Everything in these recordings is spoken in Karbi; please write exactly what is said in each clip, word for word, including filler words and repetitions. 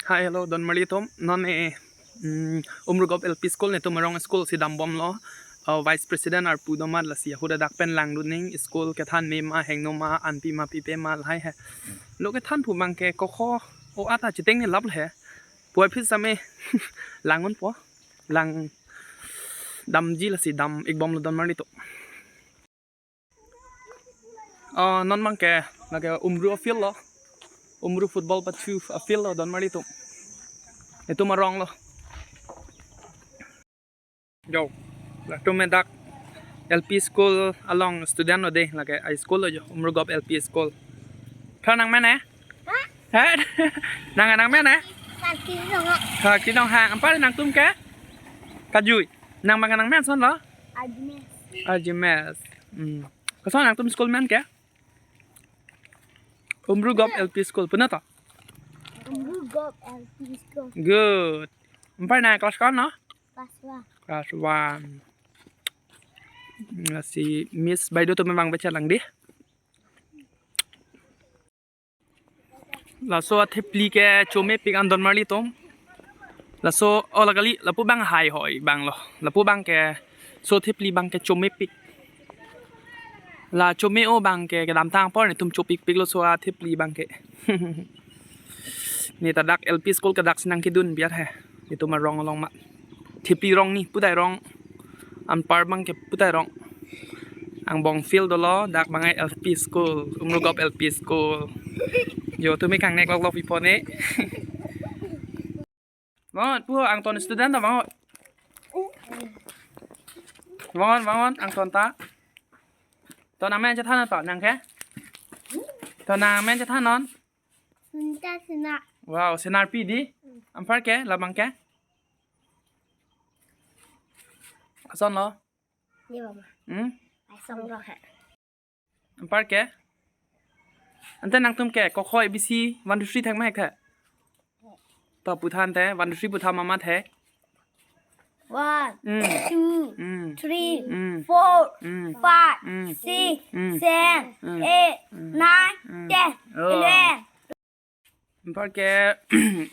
Hi, hello, don marli atum. Non e, mm, Umrugop L P School netum arong school si dambomlo. Uh, Vice President arpu domat lasi ahut adak pen langdun ning, school kethan me ma, hingno ma, anpi ma, pipe ma, lahai he. Lo kethan pu abang ke kokho o-a ta chiteng ne lap he. Puvoiphit same langdunpo. Lang damji lasi dam-ikbomlo don marli atum. Ah, non abang ke, lake Umru a-field lo. Umru football pathu a-field lo, don marli atum. Netum arong lo. Jo, latum e dak L P school along student lo de, lake a-school lo jo, Umrugop L P School. Pha nangmen e? Ha? Nang nangmen e? Kaki dong ha. Kaki dong ha. Anpar nangtum ke? Kajui. Nang abang nangmen ason lo? Arjumes. Arjumes. Hmm. Koson nangtum school men ke? Umrugop L P School. Puna to? Umrugop L P School. Good. Anpar nang class ko-an lo? Class one. Class one. Lasi Miss Baido atum abang bacha lang di. Laso athepli ke chomepik an don marli atum. Laso, oh, la kali, lapu abang hai hoi abang lo. Lapu abang ke, so thepli abang ke chomepik. La chome-o abang ke, kedamtang apor netum chopikpiklo so athepli abang ke. Ne ta dak L P school ke dak si nangkedun biar he. Netum arong along ma. Thepli rong ni, pudai rong. Anpar abang ke pudai rong. Angbong field dolo, dak abang ke L P school, Umrugop L P school. Jo, tumi kangnek lok lok pipo ne. Vangot, pu angton student ta vangot. Vangot, vangot, angton ta. To nangmen chethan to, nang ke? To nangmen chethan non? Sunita Sena. Wow, Senarpi di. Anpar ke, labang ke? Ason lo? Ni mama. Hmm? Ai song rok ha. Anpar ke? Ante nangtum ke, kokho A B C, one, two, three thek ma hek the? To putha ante, one, two, three putha mama the. One, Mm. two, Mm. three, Mm. four, Mm. five, Mm. six, Mm. seven, Mm. eight, Mm. nine, Mm. ten, Oh. eleven. Anpar ke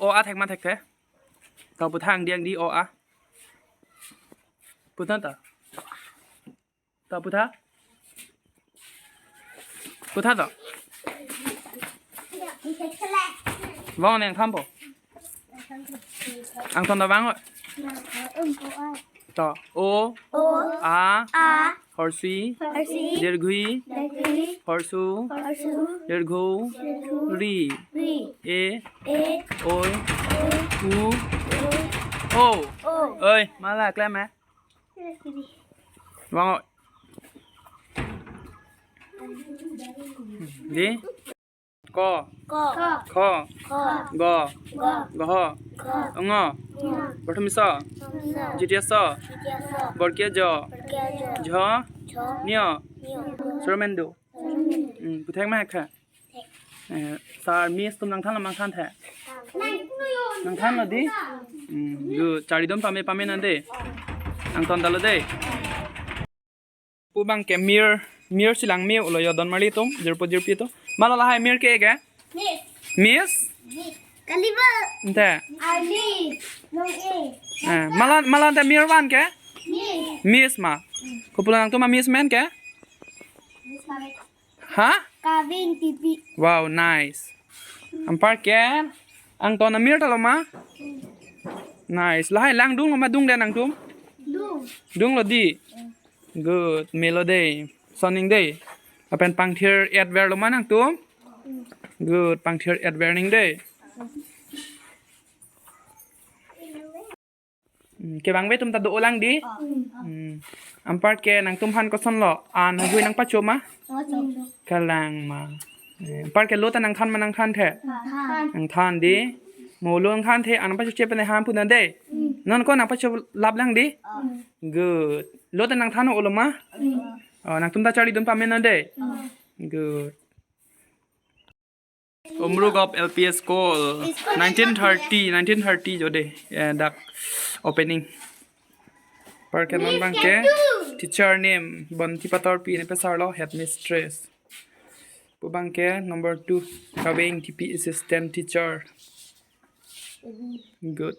o a thek ma thekthe. To putha angdi angdi o a. Putha ta. To putha. Putha to. Vang neng thampo. Angton ta vang. To o O. a. A. Horsui. Horsui. Dirghui. Dirghui. Horsu. Horsu. Dirghu. Dirghu. Ri. Ri. E. E. Oi. E. U. U. O. O. Oi, mala klem eh. Vang. Di. Ko. Ko. Kho. Kho. Kho. Go. Go. Goho. Goho. Ongo. Ongo. Prothom so. Prothom so. Jitiya so. Jitiya so. Borkia jo. Borkia jo. Jho. Jho. Neo. Neo. Soromendu. Soromendu. Hmm, puthek ma hek kha. Eh, sir, Miss atum nangthan lo ma nangthanthe? Nangthan lo di? Hmm, good. Charlidun pame pame nang de. Angton ta lo de. Pu abang ke mir, mir si lang me-olo jo don marli atum, jirpo jirpi atum. Mala lahai mir ke ke? Miss. Miss? Miss. Kaliba. Ante. Army. Nong e. Eh, mala, mala ante mir van ke? Miss. Miss ma. Kopulo nangtum a-Miss men ke? Miss Kaving. Ha? Kaving Tipi. Wow, nice. Anpar ke? Angton amir ta lo ma? Nice. Lahai lang dung lo ma, dung de nangtum? Dung. Dung lo di? Good. Melo de. Soning de. Lapen pangthir-et ver lo ma nangtum? Good. Pangthir-et ver ning de. Hmm, kevang ve atum ta do-o lang di? Hmm. Anpar ke nangtum aphan koson lo? An hagui nangpacho ma? Kalang ma. Eh, anpar ke lo ta nangthan ma nangthanthe? Nangthan di. Mo lo nangthanthe, an nangpachoche pen han pu nang de. Non ko nangpacho lap lang di? Good. Lo ta nangthan-olo ma? Oh, nangtum ta charlidun pame nang de. Good. Umrugop L P School, nineteen thirty, nineteen thirty jo de, eh, dak opening. Anpar ke non abang ke teacher name Bonti Patorpi ne pesar lo, headmistress. Pu abang ke number two, Kaving Tipi assistant teacher. Good.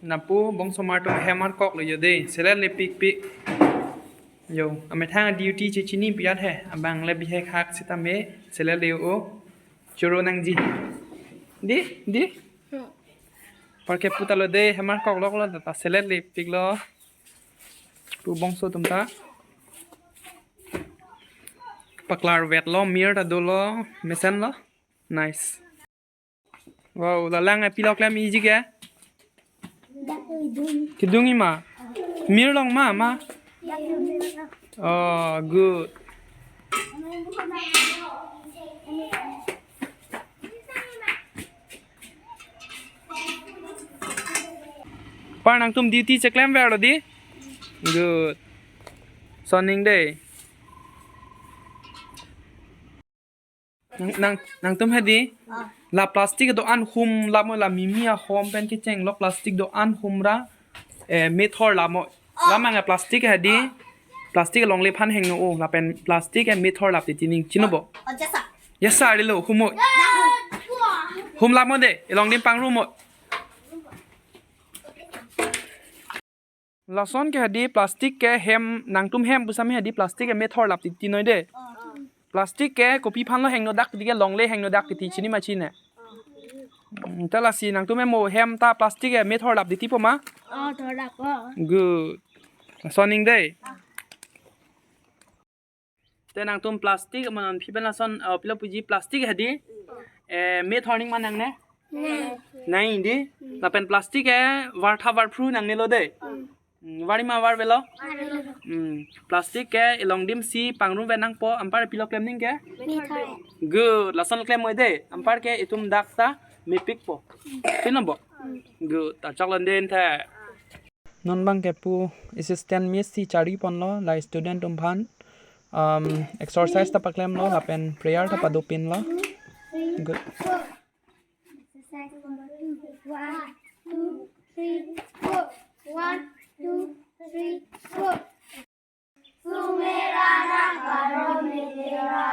Lapu bongso mar atum hem arkok lo jo dei. Selet le pikpik. Jo, amethang duty chechini piat he. Abang le bihek hak sitame selet le o. Choro nangji. Dei, dei. Anparke puta lo dei, hem arkok lok lo, ta selet le piklo. Pu bongso atum ta. Paklar vetlo, mir ta dolo, mesenlo. Nice. Wow, la lang, eh, pilo klem iji ke? Kedung-i ma? Mir long ma, ma? Oh, good. Anpar nangtum duty cheklem ver lo dei? Good. Lason ning dei. Nang, nang, nangtum hedi. La plastic do-an humlap mo, la mimi ahom pen kecheng lo plastic do-an humra, eh, methor lap mo. La mang plastic hedi. Plastic longle aphan hengno o, lapen plastic ke methor lap titi ning chinobo. Oh, jasa. Jasa ri lo, hum mo. Humlap mo dei, elong adim pangrum mo. Lason ke hedi plastic ke hem, nangtum hem pusitame hedi plastic ke methor lap titi noi dei. Plastic ke kopi aphan lo hengno dak titi ke, longle hengno dak titi, chini ma chini? Hmm, ta lasi nangtum hem mo hem ta plastic ke methor lap titi po ma? Oh, thor lap po. Good. Lason ning dei. Te nangtum plastic manon phi pen lason, eh, pilo puji plastic hedi. Eh, methor ning ma nangne? Nang. Nang dei. Lapen plastic ke vartha varphru nangne lo dei. Hmm, vari ma varvelo? Varvelo. Hmm, plastic ke elong adim si pangrum ve nangpo, anpar pilo klem ning ke? Methor. Good, lason klem mo dei. Anparke itum dak ta mepikpo. Pinobo? Good, ta choklo dei the. Non abang ke pu assistant miss si chari ponlo, la student atum aphan, um, exercise ta paklemlo, lapen prayer ta padopinlo. Good. Exercise number two. One, two, three, four. One, two, three, four. Sumera na karo mera,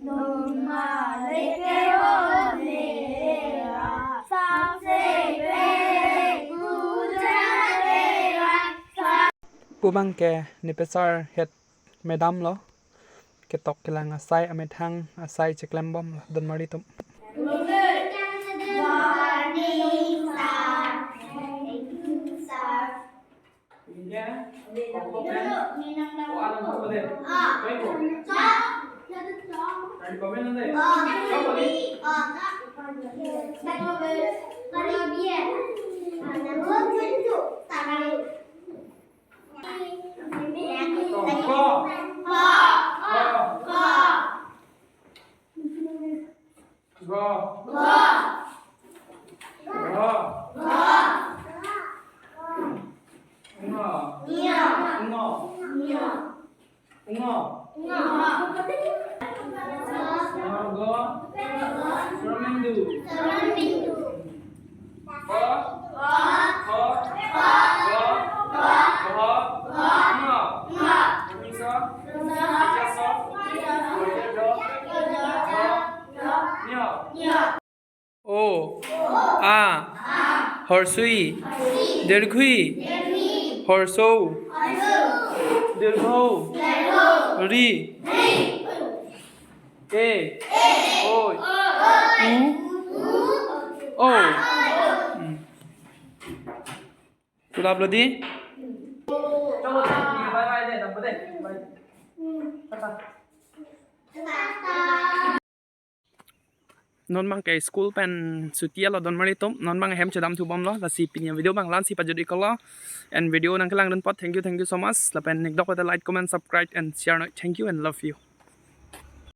numa leke ho mera, sabse pehle puja tera. Pu abang ke Nepesar head madam lo. Ketok kelang asai, amethang asai cheklem bomlo, donmari atum. Good morning, sir. Thank you, sir. Go. Go. Go. Go. Ngo. Ngo. Ngo. Ngo. Ngo. Ngo. Soramendu. Soramendu. Ko. Ko. Ko. Ko. Ko. Ngo. Ngo. Permiso. Permiso. Nyo. O, a, horsoi, dirghoi, horsou, dirghou, ri, e, oi, u, o. Hmm. Tulap lo dei. Non abang ke school pen chuti lo donmari atum, non abang hem chedamthu bomlo, lasi pini avideo abang la-an si pajut-iklo, and video nangkelangdun apot, thank you, thank you so much, lapen nek dok pete like, comment, subscribe and share noi, thank you and love you.